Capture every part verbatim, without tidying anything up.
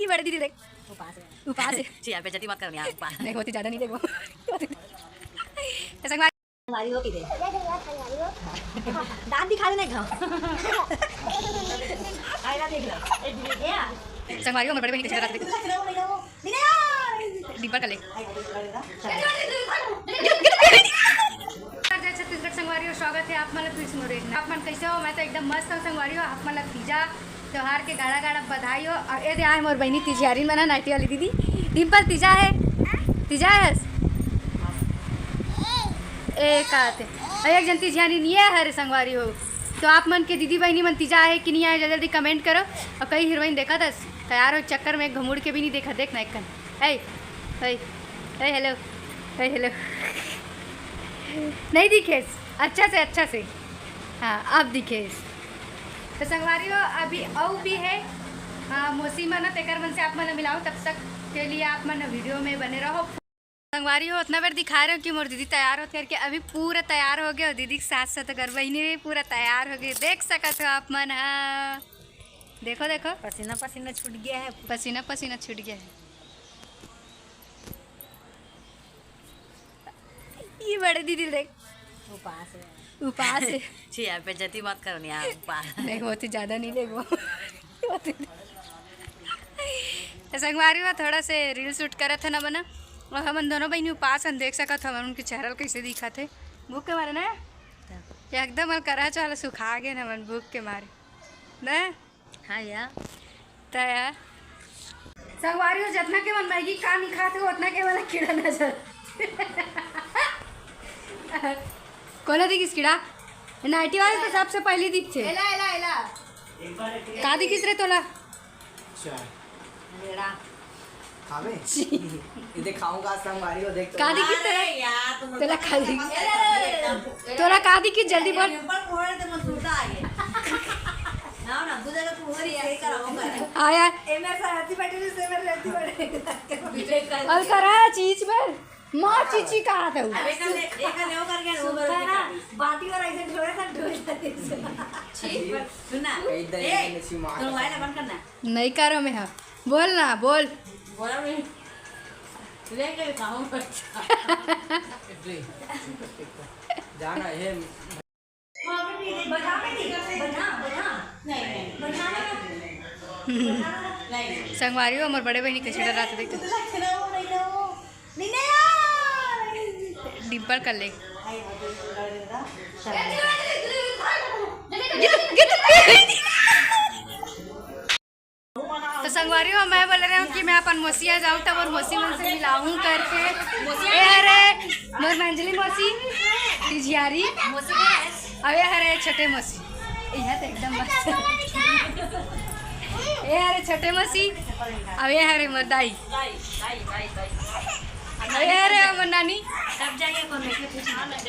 बड़े दीदी देख, उपास है। उपास है। छी, आप बेइज्जती मत करो यहाँ, उपास। नहीं, बहुत ही ज्यादा नहीं, देखो। तो संगवारी, संगवारी हो की दे। दांत दिखा देना एक घाव। आएगा, देख लो। ए, दीदी, ए, आ। संगवारी हो, हमर बड़े बहिनी के छेड़ा देख। डिब्बा कर ले। जय छत्तीसगढ़ संगवारी हो, स्वागत है आप मन ला फिर से मोर एक। आप मन कैसे हो? मैं तो एकदम मस्त हूँ संगवारी हो। आप मन ला तीजा त्योहार के गाड़ा गाड़ा बधाई हो। और ए दे आए मोर बहिनी तिजियारिन मन, नाइटी वाली दीदी। डिम्पल तीजा है, तीजा है। ए का आते? अरे एक जन तिजियारिन ये हरे संगवारी हो। तो आप मन के दीदी बहिनी मन तीजा है कि नहीं आए, जल्दी जल्दी कमेंट करो। और कई हीरोइन देखा था तैयार हो चक्कर में एक घमुड़ के भी नहीं देखा, देख ना एक कन। ए, ए, ए, हेलो, ए, हेलो। नहीं दिखेस, अच्छा से, अच्छा से। हाँ, अब दिखेस। तो संगवारी हो, अभी अउ भी है, आ, मौसी मन, तेकर मन से आप मन मिलाओ, तब तक के लिए आप मन वीडियो में बने रहो। संगवारी हो, उतना बेर दिखा रहे हो कि मोर दीदी तैयार होते करके, अभी पूरा तैयार हो गए। और दीदी के साथ साथ अगर बहिनी भी पूरा तैयार हो गए, देख सकत हो आप मन। हाँ, देखो, देखो, पसीना पसीना छूट गया है। पसीना पसीना छूट गया है। ये बड़े दीदी देख, उपास है। उपास है। छी, आप बेइज्जती मत करो नहीं, हाँ, उपास। नहीं, बहुत ही ज्यादा नहीं, देखो। तो संगवारी हो, थोड़ा से रील शूट करत है ना बना, और हमन दोनों बहिनी उपास हन, देख सकत हो हमन उनके चेहरा कैसे दिखत है। भूख के मारे ना, एकदम अलकरहा चाला सुखा गए हमन भूख के मारे ना। हाँ यार। त यार, संगवारी हो, जतना के मन मैगी का नहीं खाते हो, उतना के मन कीड़ा नजर। कोला दिखिस कीड़ा? नाइटी वाले तो सबसे पहले दिखते। एला, एला, एला। का दिखिस रे तोला? अच्छा। खावे? छी। ये दिखाऊंगा संगवारी हो, देख तो। का दिखिस तोला? अरे यार, तुम तोला का दिखिस? एकदम तोला का दिखिस? जल्दी बोल। ऊपर फोड़ दे, मैं सुनता आगे। ना, ना, दूध अगर तू हो रही है, यही कराऊंगा। हाँ यार। ए, मेरे साथ हाथी बैठे, जैसे मेरे हाथी बैठे। और करा चीज में। माँ चीची कहा था वो। अबे कल ले, एक कल ले वो कर गया, वो सुनता ना, बाटी और ऐसे ढोए था, ढोए था। छी, सुन ना। ए, तो वाला बंद करना। नहीं करो मैं, हाँ। बोल ना, बोल। बोला नहीं। लेके खाऊं बच्चा। जाना है। संगवारी हो, हमर बड़े बहिनी कैसे डरात देख। डिम्पल कर ले। तो संगवारी हो, मैं बोल रहे हूँ कि मैं अपन मौसिया जाऊँ तब और मौसी मन से मिलाऊँ करके। ए हरे मोर मंजली मौसी, तिजियारी, अबे हरे छोटे मौसी, यह तो एकदम मस्त। ए हरे छोटे मौसी, अबे हरे मोर दाई, अबे हरे मोर नानी।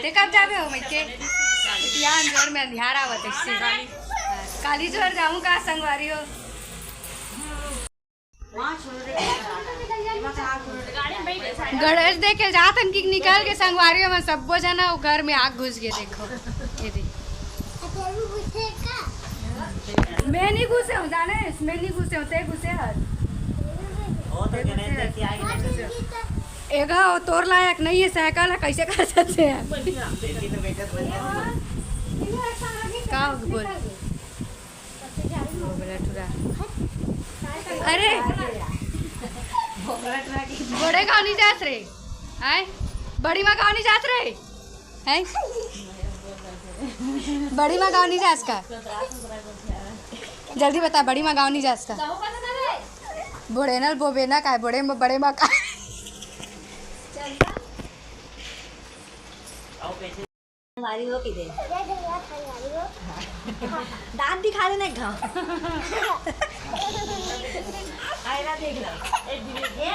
ते कब जाबे हो मइके? बिटिया अंजोर में अंधियार आवत है इससे। काली जोर जाऊँ का संगवारी हो? गणेश देखे जात हन कि निकल के संगवारी में सब्बो जना वो घर में आग घुस गए। देखो, ये देख। मैं नहीं घुसे हूँ, जाने, मैं नहीं घुसे हूँ, ते घुसे हस। एगा वो तोर लायक नहीं है साइकिल है, कैसे कर सकते हैं? का हो बोल? बोबला टुरा। अरे, बड़े गाँव नहीं जात रे, आय? बड़ी माँ गाँव नहीं जात रे, हैं? बड़ी माँ गाँव नहीं जास का? जल्दी बता, बड़ी माँ गाँव नहीं जास का? बोड़े नल बोबे ना काय, बड़े माँ, बड़े माँ का। मारी हो कि दे। दांत दिखा देना एक घाव। आएगा देख लो। ए, दीदी, ए, आ।